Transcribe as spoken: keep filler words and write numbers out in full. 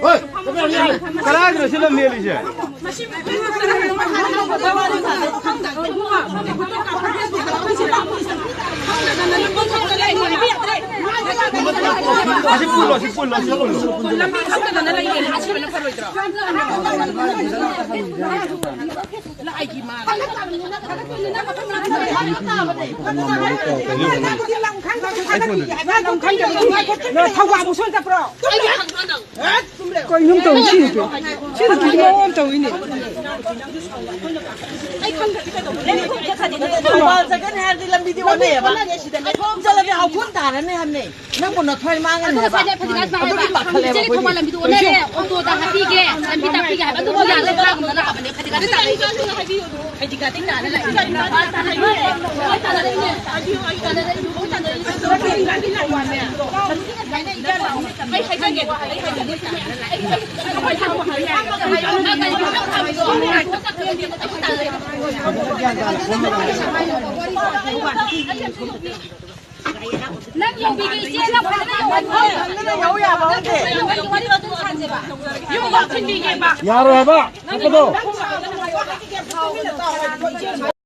ꯍꯣꯏ, ꯀꯗꯥꯏꯗꯅꯣ ꯁꯤ ꯂꯝ ꯍꯦꯜꯂꯤꯁꯦ? ꯑꯁꯤ ꯄꯨꯜꯂꯣ, ꯑꯁꯤ ꯄꯨꯜꯂꯣ, ꯑꯁꯤ ꯄꯨꯜꯂꯣ꯫ ꯅꯪ ꯊꯧꯕꯥꯜ ꯃꯨꯛꯁꯣꯟ ꯆꯠꯄ꯭ꯔꯣ? ꯀꯩꯅꯣꯝ ꯇꯧꯏ ꯁꯤ ꯅꯨꯄꯤ꯫ ꯁꯤ ꯅꯨꯄꯤꯁꯤ ꯃꯑꯣꯡ ꯑꯃ ꯇꯧꯏꯅꯦ꯫ ꯊꯧꯕꯥꯜ ꯆꯠꯀꯅꯤ ꯍꯥꯏꯔꯗꯤ ꯂꯝꯕꯤꯗꯤ ꯑꯣꯟꯅꯩꯌꯦꯕ꯫ ꯑꯁꯣꯝ ꯆꯠꯂꯗꯤ ꯍꯥꯎꯈꯣꯟ ꯇꯥꯔꯅꯤ ꯍꯥꯏꯕꯅꯦ꯫ ꯅꯪꯕꯨ ꯅꯊ꯭ꯋꯥꯏ ꯃꯥꯡꯉꯅꯤ ꯍꯥꯏꯕ꯫ ꯑꯗꯨꯒꯤ ꯄꯥꯈꯠꯂꯦꯕ ꯑꯩꯈꯣꯏꯗꯤ꯫ ꯑꯣꯇꯣꯗ ꯍꯥꯞꯄꯤꯒꯦ, ꯂꯝꯕꯤ ꯇꯥꯛꯄꯤꯒꯦ ꯍꯥꯏꯕ ꯑꯗꯨꯕꯨ ꯌꯥꯔꯦ, ꯐꯥꯒꯨꯝꯗꯅ ꯍꯥꯏꯕꯅꯦ꯫ ꯐꯩꯗꯤꯡꯒꯥꯗꯤ ꯇꯥꯔ ꯂꯥꯛꯏ꯫ ꯅꯪ ꯌꯧꯕꯤꯒꯦ, ꯏꯆꯦ, ꯅꯪ ꯐꯖꯅ ꯌꯧꯍꯜꯂꯣ꯫ ꯌꯧ ꯌꯥꯕ ꯅꯠꯇꯦ꯫ ꯋꯥꯔꯤ ꯋꯥꯇꯥꯏ ꯁꯥꯁꯦꯕ꯫ ꯌꯨꯝ ꯂꯥꯛꯁꯤꯟꯕꯤꯒꯦꯕ꯫ ꯌꯥꯔꯣꯏ ꯍꯥꯏꯕ ꯆꯠꯄꯗꯣ꯫